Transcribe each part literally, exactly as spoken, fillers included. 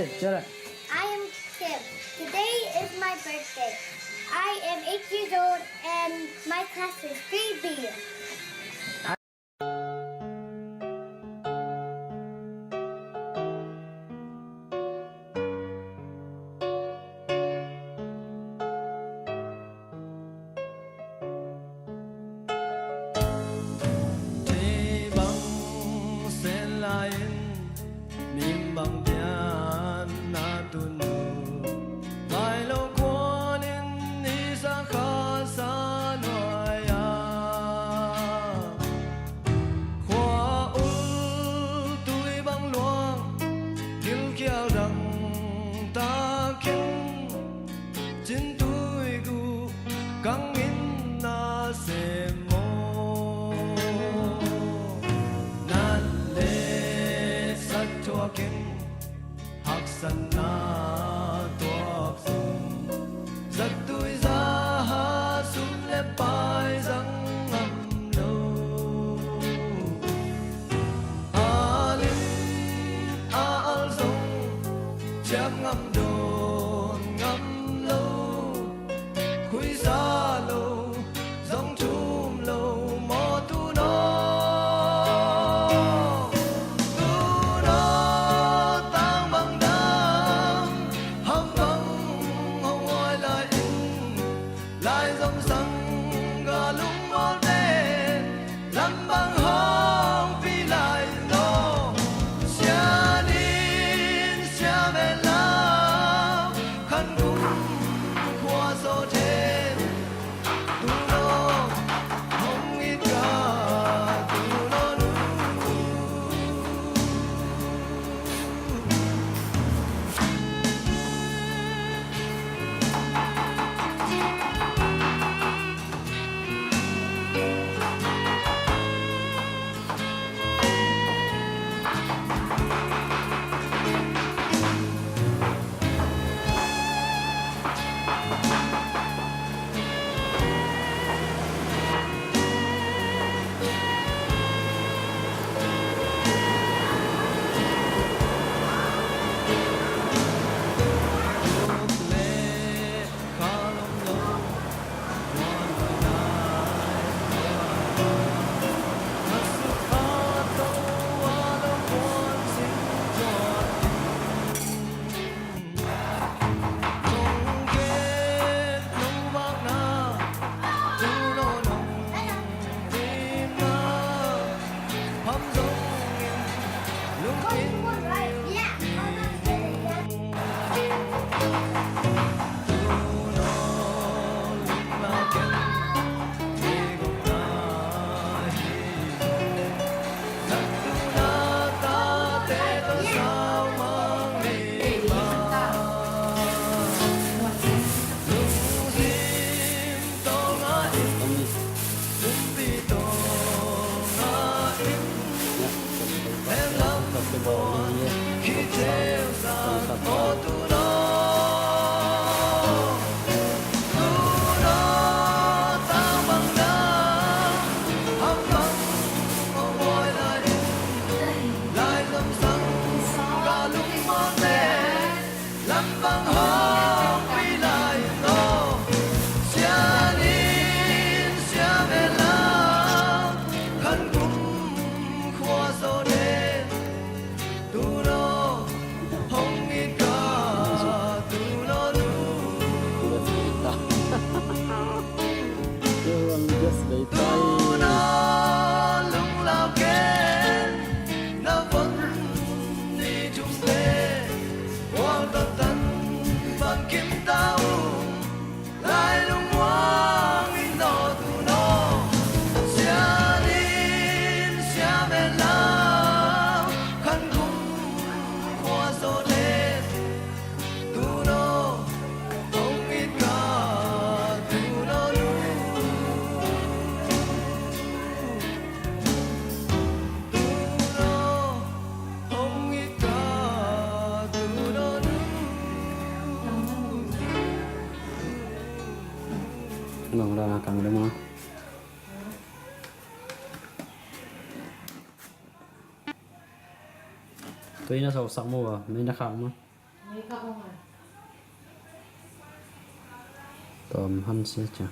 Hey, Jared. I am Kim. Today is my birthday. I am eight years old and my class is three B. Thei bang sen lai-in, mim bang pian na tun uh. Vai lo kuan in i sa kha sa nuai a, khua ul tui bang luang, gilkial dang takin, cintui guh kangin na sem maw? Nat le sat thuakin, haksatna tuak zong, zattui zaha sum le pai zang ngam lo. A lim a al zong ciam ngam, dawn ngam lo. Khuisa lo zong thum lo maw tuunaw? Tuunaw, tang bang dang, ham bang hong huai lai-in, lai zong sang ga lungmawlte, lam bang hong pi lai lo. Sian in sia ve lau, khan kum khua sawt hen. Tuunaw hong it ka, tuunaw nu. Lampang hong pi lai in aw, sian in sia ve lau, khan kum khua sawt hen. Tuunaw hong it ka, tuunaw nu. Tuunaw lunglau ken, na von ni thum pen. Walter tan bang kim ta ung, lai lungmuang in aw tuunaw. Sian in sia ve lau, khan kum khua sawt hen. Tuunaw hong it ka, tuunaw nu. Tuunaw hong it ka, tuunaw nu. Nong la kang le ma. Tui na sau sak mo ba, mei na khak ma. Tom han sia cia.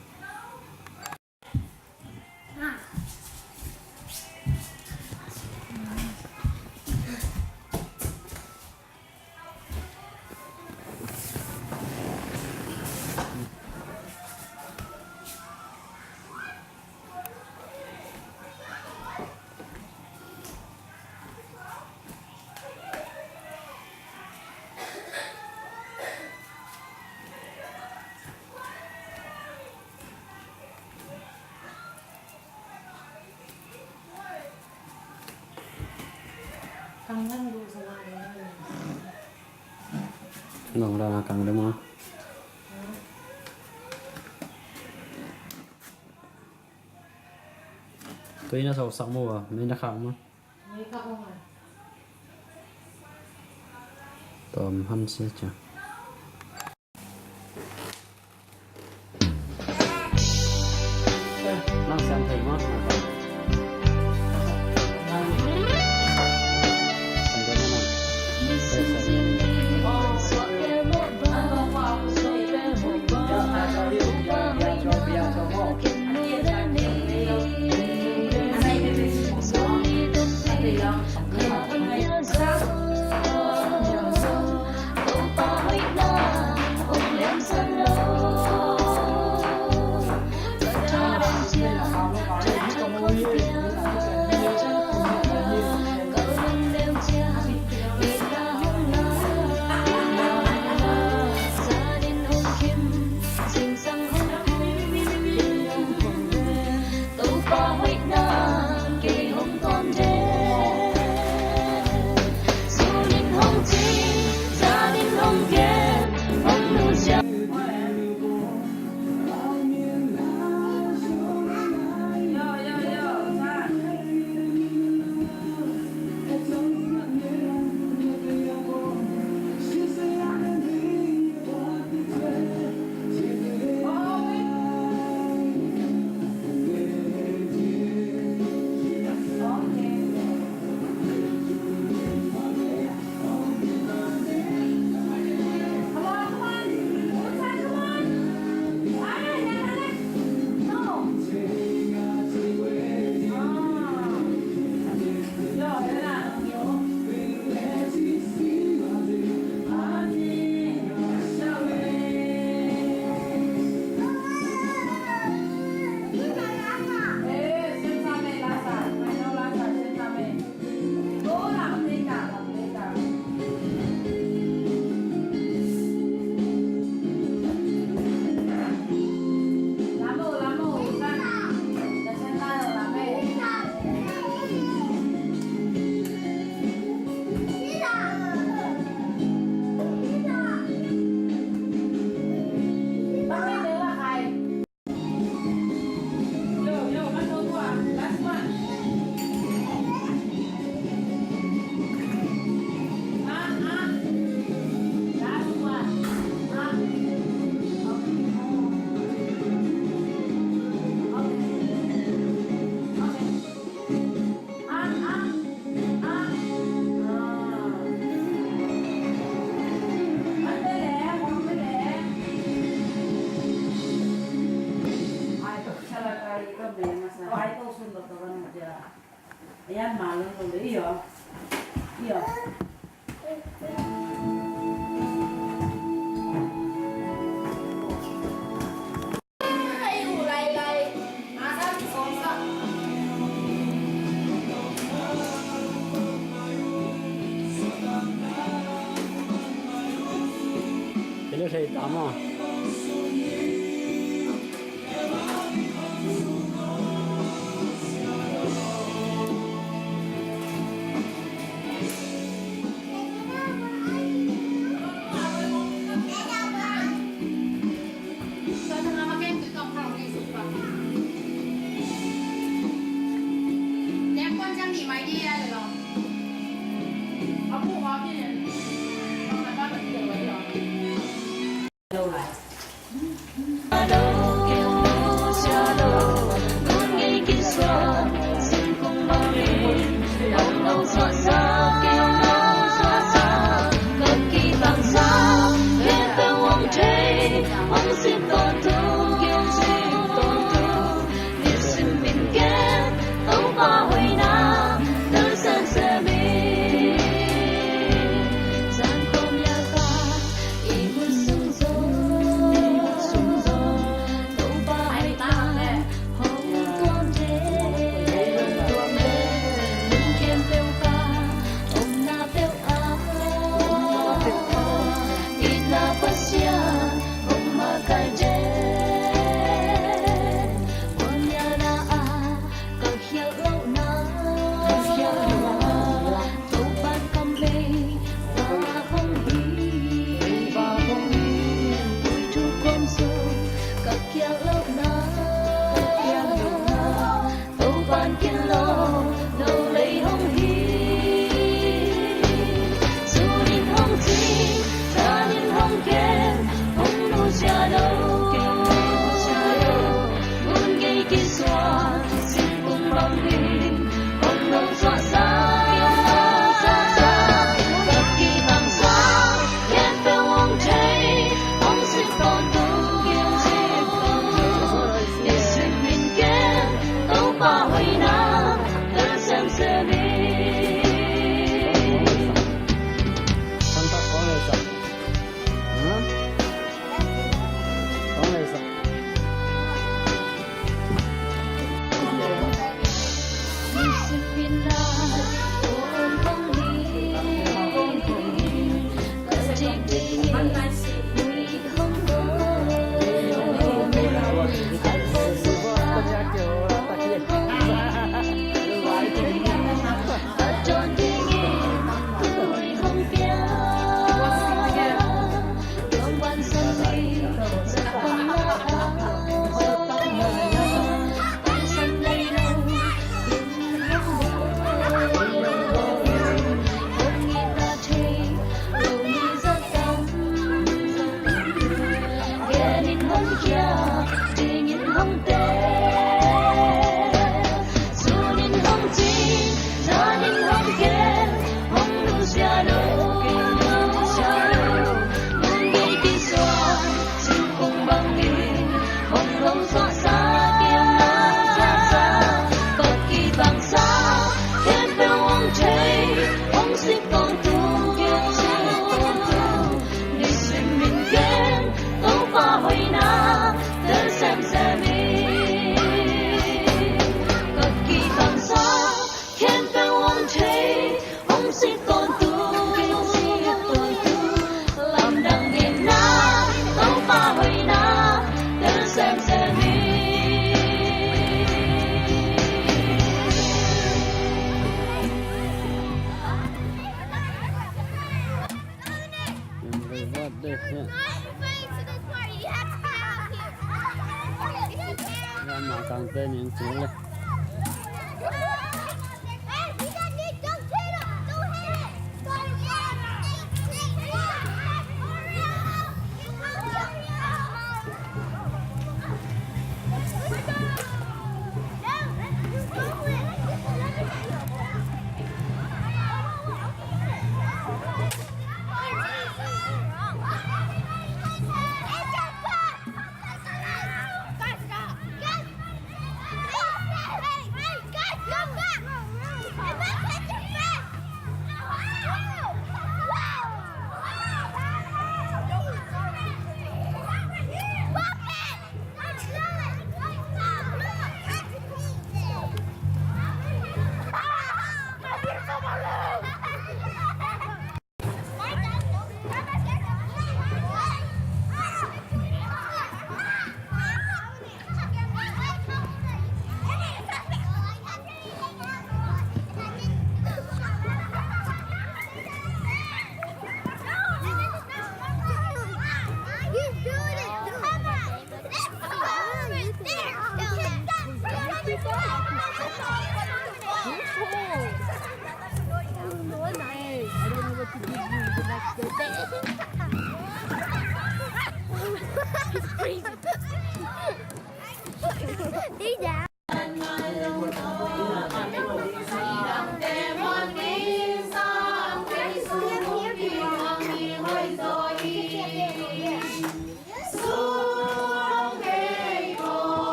Nong dana kang deuh maw? Tui na sausak maw, mei na khak maw? Tom han sia cia. Hello, thei ta maw?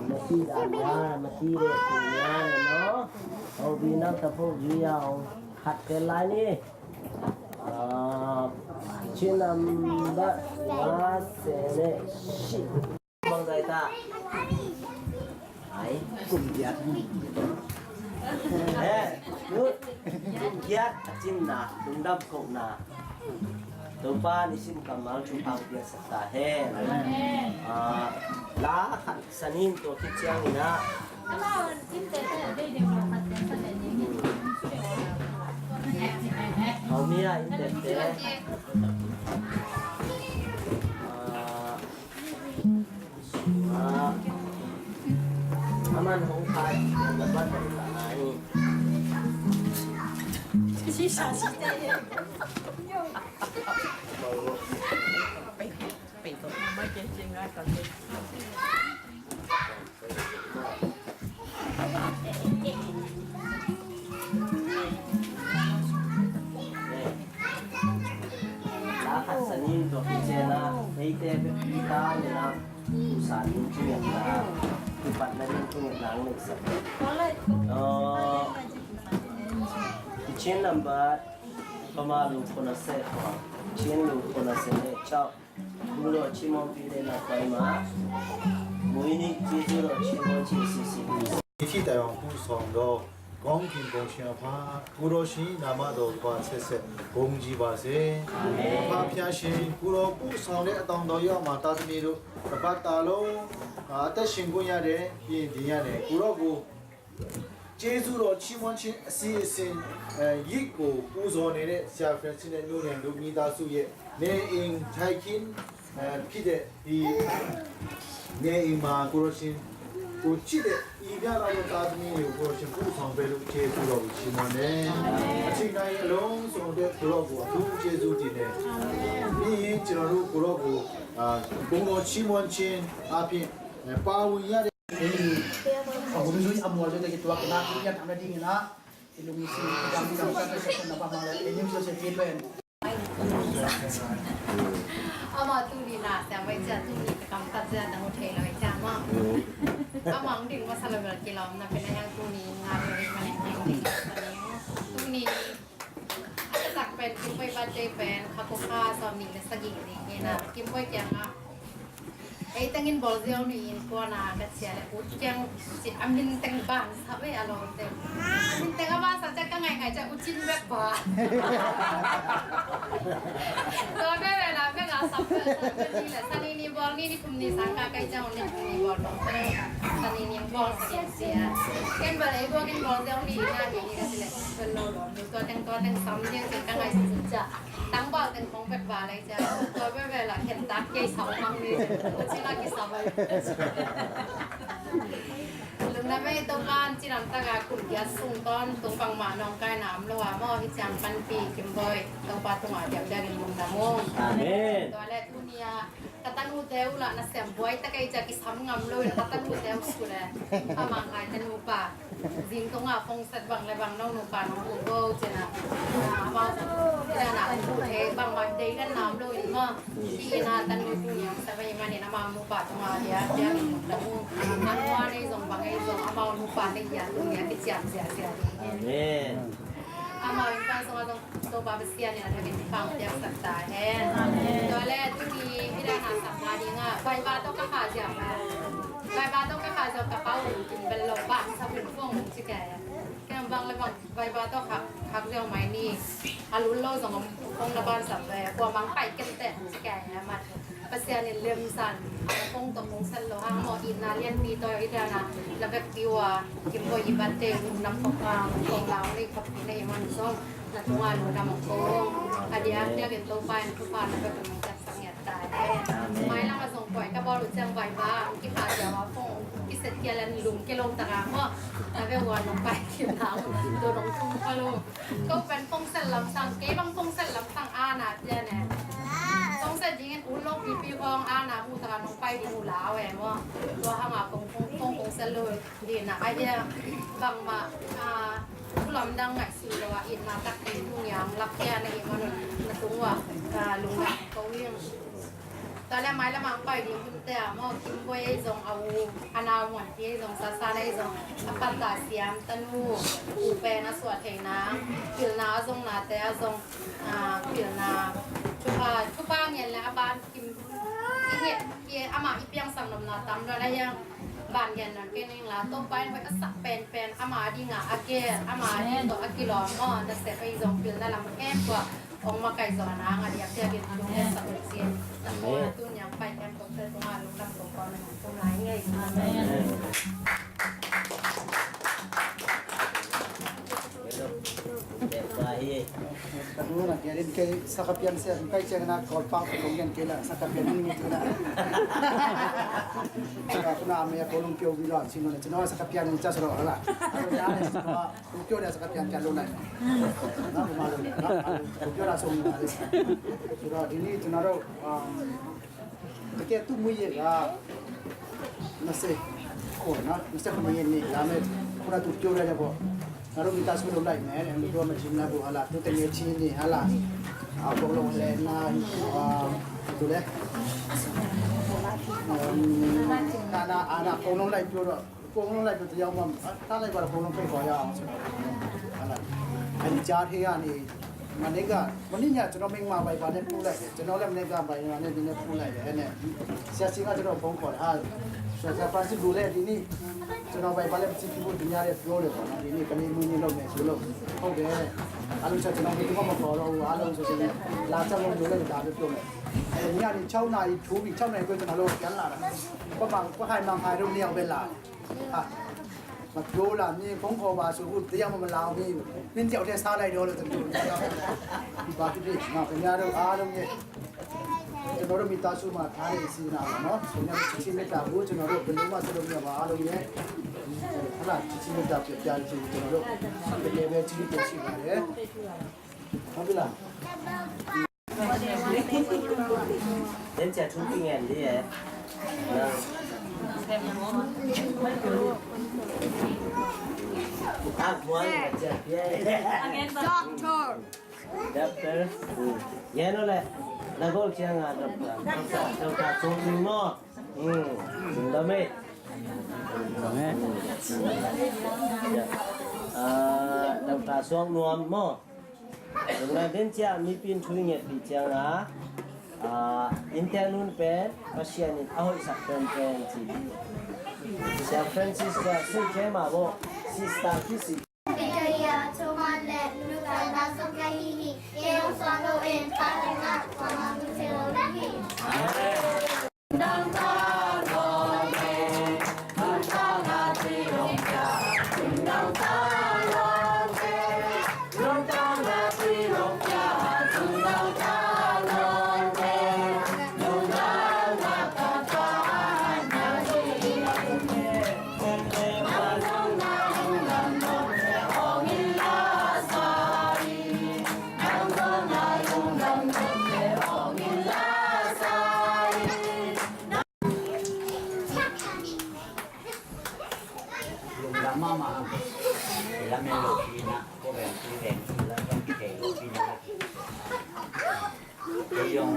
Masi dan a, masi le kum ya le no. Au bi nang ta pho yu yau. Khat tel lai ni. Ah, chin nam ba wa se ne shi. Bang zai ta. Ai, kum giat. Eh, nu, kum giat a cinna, lungdam kohna. Topa nisim kammal thupha piaksak ta hen. Amen. Ah, la khat sanin tua khit ciangin ah. Hau mi a in tete. Ah, Aman hong khai, na bat hong khai. La khat sanin tua kician ah eite bek i ta nina, tu san in cingetna, tu patna ding cingetna ang nei sak. Kician number, kama lu kona se kua, kician lu kona se ne chau. Kulo chimong pi le na koi ma. Muini Jesu lo chimong chi si si. Iti tai ong ku song do. Kong kin kong siang pha. Kulo si nama do pa se se. Kong ji ba se. Amen. Pa pia si. Kulo ku song le tong do yo ma ta mi lu. Ka pa ta lo. A ta sing ku ya de. Pi di ya de. Kulo ku. ကျေးဇူးတော်ချီးမွမ်းခြင်းအစီအစဉ် အဲ၊ ယိတ်ကိုပူဇော်နေတဲ့ ဆရာ Francis နဲ့ နူးနံတို့ မိသားစုရဲ့ နေအိမ်ထိုင်ခင်း အဲ၊ ဖြစ်တဲ့ ဒီနေအိမ်မှာ ကိုယ်တော်ရှင်ကိုချစ်တဲ့ ဤပြားသောသားသမီးတွေကို ကိုယ်တော်ရှင်ပို့ဆောင်ပေးလို့ ကျေးဇူးတော်ကိုချီးမွမ်းတယ်။ အချိန်တိုင်းအလုံးစုံအတွက် ကိုယ်တော်ကိုအထူးကျေးဇူးတင်တယ်။ ပြီးရင် ကျွန်တော်တို့ ကိုယ်တော်ကို အာ၊ ဘုန်းတော်ချီးမွမ်းခြင်းအားဖြင့် အဲ၊ ပါဝင်ရတဲ့ Ei, a gum zui a mual zui te ki tuak ina, i pian tham na ding ina, i lung i sin, i dam i dam ka ka ka na pa ma le, ei nim so se ki pen. Ama tuni na sia mai sia tuni ka kam tat sia tang thei lo sia ma. Ama ang ding ma sa lo ki lom na pen yang tuni nga lo ma ne ding tuni. A tak pen Kimboi birthday pen kha ko kha sawm nih le sagih ni ina Kimboi kiang a. Ei tengin bawl ziau ni in kuana ka cia le ut kiang ci a min teng ban sa ve a lo teng. A min teng a ban sa cia ka ngai ngai cia ut cin vek ba. Tua ve ve la ve la sa ve sa ve ni le sa ni ni bawl ni ni thum ni sang ka kai cia ni thum ni bawl bawl. Sa ni ni bawl sa ni cia. Ken ba le ei bawl kin bawl ziau ni na ni ni ka ci le. Ken lo lo. Tua teng tua teng sam ding ci ka ngai ci cia. Tang bal teng kong pet bal ai cia. Tua bebe la khen tak kei sau mang ni. Tua ci la ki sau ai. Lungdam ei Topa, ci lam taka kum kia sung ton tung pang ma nong kai nam lo a mo hi ciang panpi Kimboi Topa tunga diak diak in lungdam ung. Amen. Tua le tunia ka tanu teu la na sem buai ta kai cia kisam ngam lo in ka tanu teu su le. Amang ai tanu pa. Zing tunga phone set bang le bang nong nupa nong u go cina. Amau cina na u he bang bang dei kan nam lo in ma. Ti ina tanu tu ni sa bai mani na ma nupa tunga dia dia ni na u. An wa nei zong bang ei zong amau nupa nei dia tu ni ki ciam cia cia. Amen. Amau in pan zong zong Topa Pasian in a dagin pang piak sak ta hen. Tua le tuni i dana sak ma dinga Vaipa tawh ka kha ziau ma. Vaipa tawh ka kha ziau ka pau un kin bel lo bang sa hun fong ci ka ya. Ken bang le bang Vaipa tawh khak khak ziau mai ni. A lul lo zong om fong na ban sak ve. Kua mang pai ken te ci ka ya ma. Pasian in lemsan a kong tawh kong san lo hang maw itna lianpi tawh i dana na vekpi uh a Kimboi i birthday uh nam kong a kong lau nei khappi na i man zong na tunga lungdam ong kong a diak diak in Topa in thupha na vek in mong ciapsak ngiat ta e. Mailam a zong koi ka bawl uh ciang Vaipa ong kipha ziau a kong kiset kial an lum ke lo taka maw na vek uh a nong pai kim na uh to nong tum kha lo. Ko pen kong sel lam sang, kei bang kong sel lam sang ana pia ne. Kong sel dingin un lo pipi kong ana mu taka nong pai ding uh lau e maw. Tua hanga kong kong kong sel lo dina a hia bangmah a thu lamdang ngaihsun lo a itna takpi tu niang lak pia na hih manun na tung uh a lungdam ko ing. Tua le mailam ang pai ding hun te ah maw Kimboi ei zong a u a nau muanpi ei zong sasa na ei zong a panta siam tanu u pen a suah thei nang pilna a zong nate a zong a pilna thupha thupha ngen le a ban Kim i nget i ama i piangsak nopna tam lo na hiang ban ngen non kei ning la Topa in hoih a sak penpen ama dinga a gel ama ding tawh a kilawm maw nasep ei zong pilna lam khempeuh ah Ong makai zaw nang a diakdiak in lungdam sak uh cin. Amen. Tuni a pai kem tok tel tungah lungdam tok kong kum lai ngei. Amen. Ka nu na kia din kei sakapian sia kai cia na kol pau kong gen kei la sakapian ni mi tu na. Ka kuna me ya kolung piu bi lo cin na cin sakapian ni cia solo la. Aru na ne solo. Kukyo dia sakapian kia lo lai. Na ma lo na ma lo. Kukyo la song ma lo. Sura dini tunaro. Kei tu mu ye ga. Na se. Ko na, na se ko ni ni la me. Ko na tu kyo la ya bo. Na ro mi ta su lo lai me, em tu ma chin na bu hala, tu te nge chi ni hala. A ko lo le na, a, tu le. Na, na, a, na ko lo lai kyo ro. Kong lai put yau mam, ta lai ba kong kai ko yau. Ala. Ani cha the ani. Manega, mani nya chano ming ma bai ba ne pu lai. Chano le manega bai ma ne ne pu lai. Ene. Sia singa chano kong ko ha. Sa sa pa si bu le di ni. Chano bai ba le si ki bu di nya le pyo le ko na di ni kani mu ni lo me su lo. Ko be. Alu sa chano mi tu ma ko lo. Alu sa chano. La chano lo le da le pyo le. Nya ni chau na i tu bi chau na i ko chano lo kyan la. Ko mang ko hai mang hai lo ni au be la. Ha. Ma pyo la mi kong ko ba su hu tia ma la mi. Min jiao te sa lai do lo tu. Ba ti bi ma ka nya do a do ni. Te no do mi ta su ma ta le si na no. Te nya chi chi me ta bu te no do ke lu ma se do mi ba a do ni. Hala chi chi me ta pya pya chi te no do. Ke le be chi te si ba le. Ha bi la. Đến chả thú kinh nghiệm đi, eh. Doctor. Doctor. Yan ole. Na gol siang a doctor. Doctor Suang Nuam mo. Hmm. Sung da me. Doctor Suang Nuam mo. Zong na den cia mipi in thu i ngetpih cianga, a, inntek nun pen Pasian in a hoihsak penpen ci. Sia Francis ka sui kei mah bawh, Sister Kisi. Victoria, Thomas le Lucas na sung ka hi hi. Kei hong suang lo in, pa le na, pa ma tu se lo hi. Lungdam mahmah. Lamen lo pi na, ko veng pi veng pi la veng thei lo pi na. Ko yong,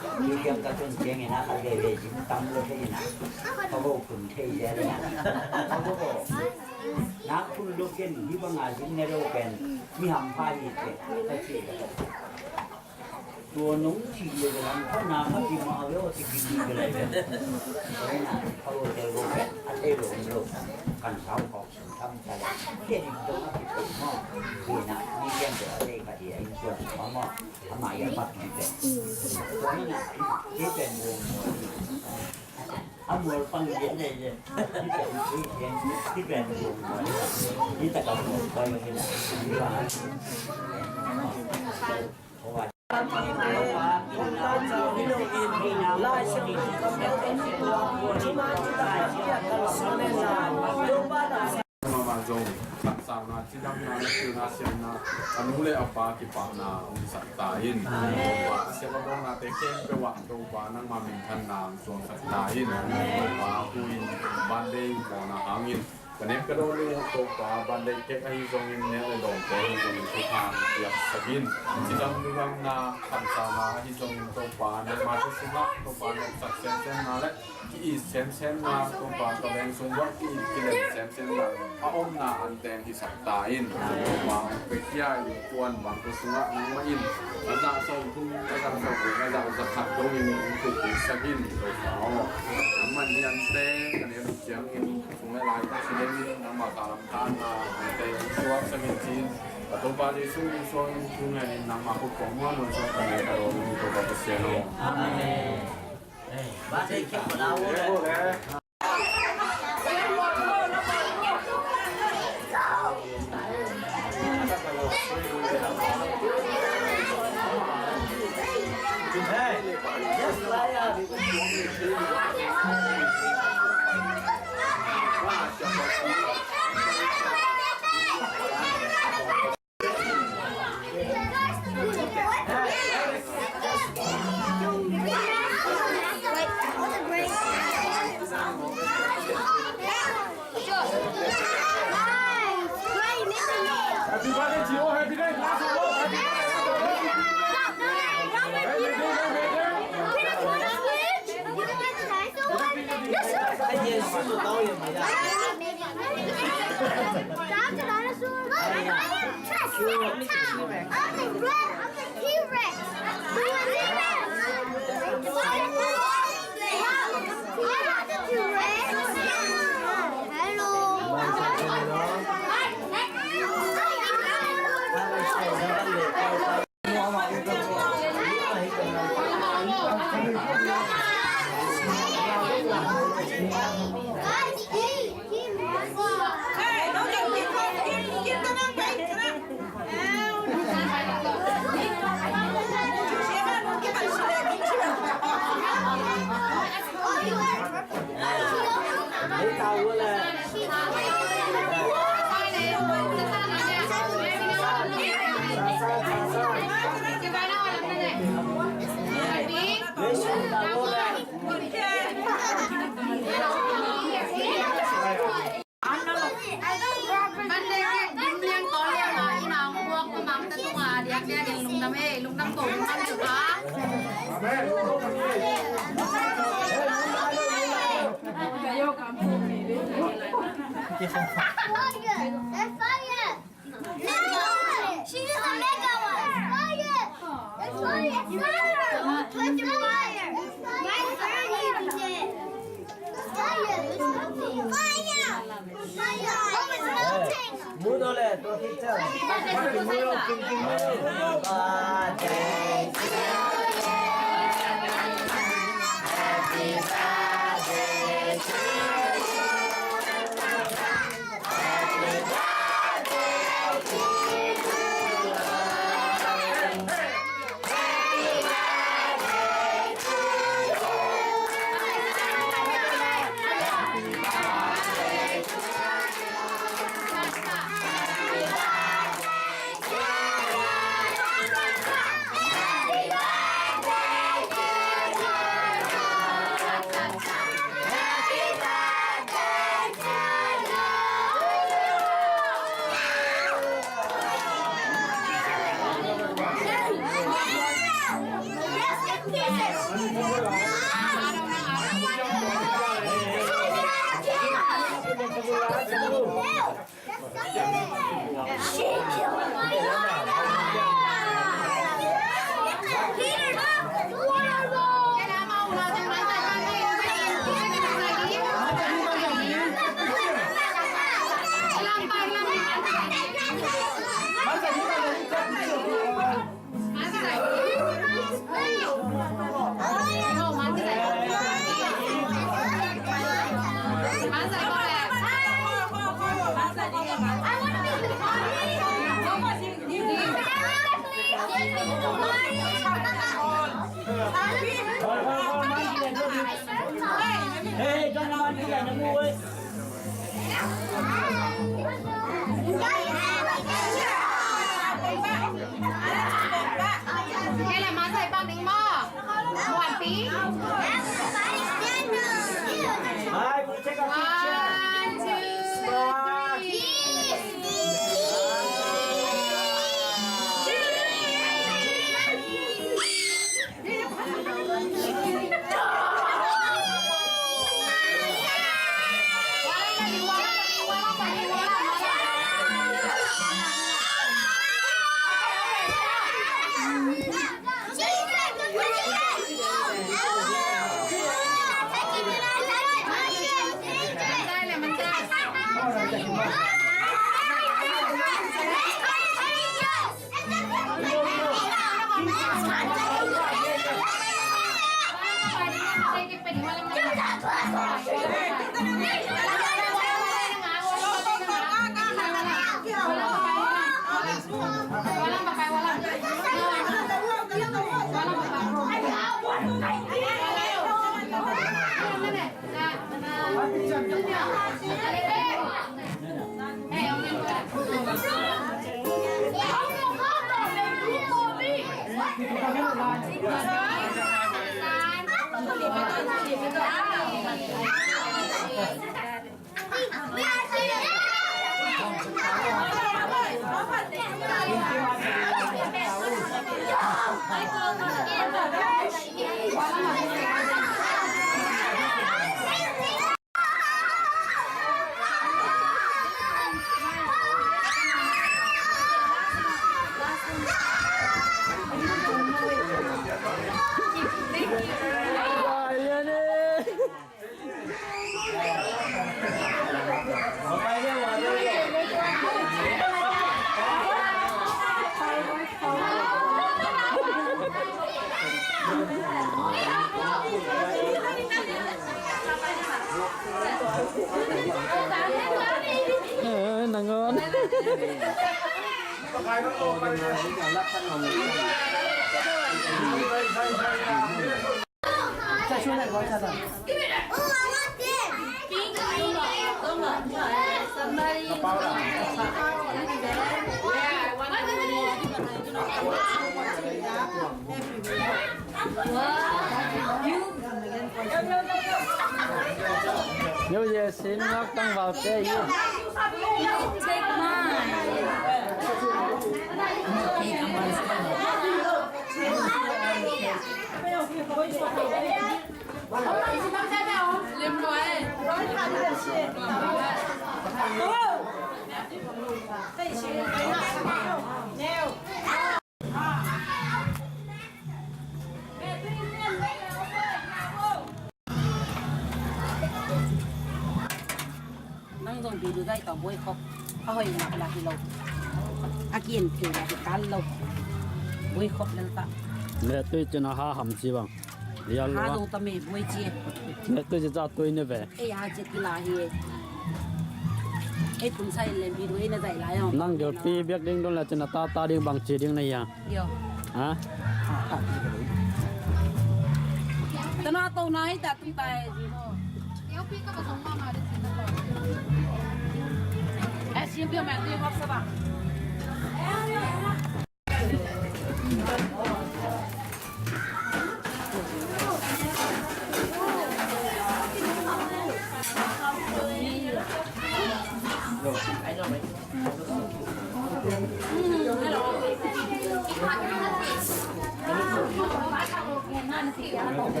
ko yong ka tun ciang ina ka veve jim tam lo thei ina. Ka vo kun thei lia ina. Ka vo. Na kun lo ken hi bang a jim ne lo ken. Mi ham pha hi te. Ka ci. Tua nong cih le lam kha na kha ti ma ve o ti ki ti ve lai ve. Tua na kha lo te lo ve a te lo lo kan sau kho tham ta le. Te ni to ma ki to ma. Ki na ni ken te a te ka ti a in kuan ma ma. A ma ya pa ki ve. Tua na ki pen lo mo. A mual pang yen nei yen. Ti pen ti yen ti pen lo mo. Ti ta ka mo pa yen. Ti ba. Mahmah zong khansauna, cidamna, na pilna, siamna, a nu le a pa kipahna hong sak ta in. Topa a siam a bawngnate khempeuh ah Topa nangma minthanna hong suangsak ta in. Topa tu in birthday mawhna hangin ka nek ka dawn ding uh Topa, birthday cake ahi zongin, nek le dawnte ahi zongin thupha piaksak in. Cidam nungamna khansauna ahi zongin Topa nangma thu sungah Topa nopsak semsemna le ki-it semsemna, Topa ka veng sung uah ki-it kilem semsemna a omna anteng hisak ta in. Topa hong pekhia in kuan bangkua sungah nangmah in a zah sawmthum, a zah sawmthum, a zah zakhat dongin hong thupiksak in. Topa aw, nangmah in hi ante ka nek uh ciangin sung le lai ka ci dengin nangmah ka lam thanna ante hong suaksak in ci-in ka Topa Jesu min suangin thu ngenin nangmah khut kong muanmuan suak ka nek ka dawn uh Topa Pasian aw. Amen. That's a dinosaur. Look, I am Triceratom. I'm the red, I'm the T-Rex. Who is T-Rex? Wow. I have the T-Rex. Hello. Amen. Fire! Fire! Mega! She is a mega one! Fire! Fire! Fire! Fire! My friend is dead. Fire! Fire! Fire! Oh, it's melting! Mut o le, tua khit ciang. Mut o, kim kim mut. One, two, three. Eh, nangawn. Yo, ye sin ngak tang val te ye. Take mine. Nang zong video dai ka buai khop. A hoih nak la hi lo. A kian thei la hi tal lo. Buai khop lel ta. Mehtui cin a ha ham ci bang. Lian lo. Ha lo ta me buai ci. Mehtui ci ca tui ne ve. Ei a ci ti la hi. Ei pun sai len video ei na zai lai ong. Nang gel pi biak ding don la cin a ta ta ding bang ci ding na ya. Yo. Ha? Tana to na hi ta tung tai. Eh, siempre me estoy WhatsApp.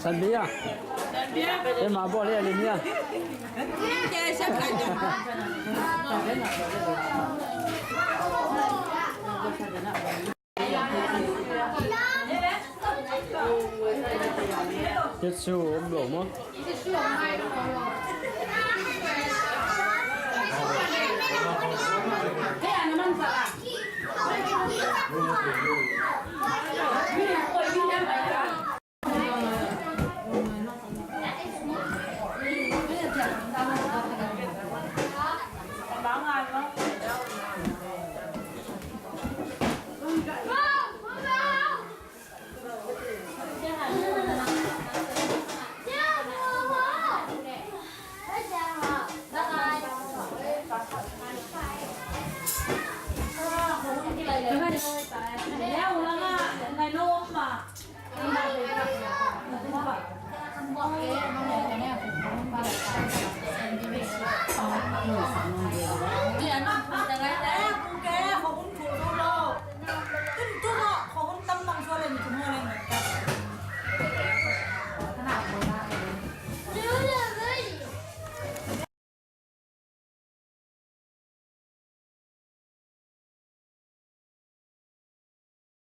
Sanbia. Ema bol ya linia. Tissue om lo maw?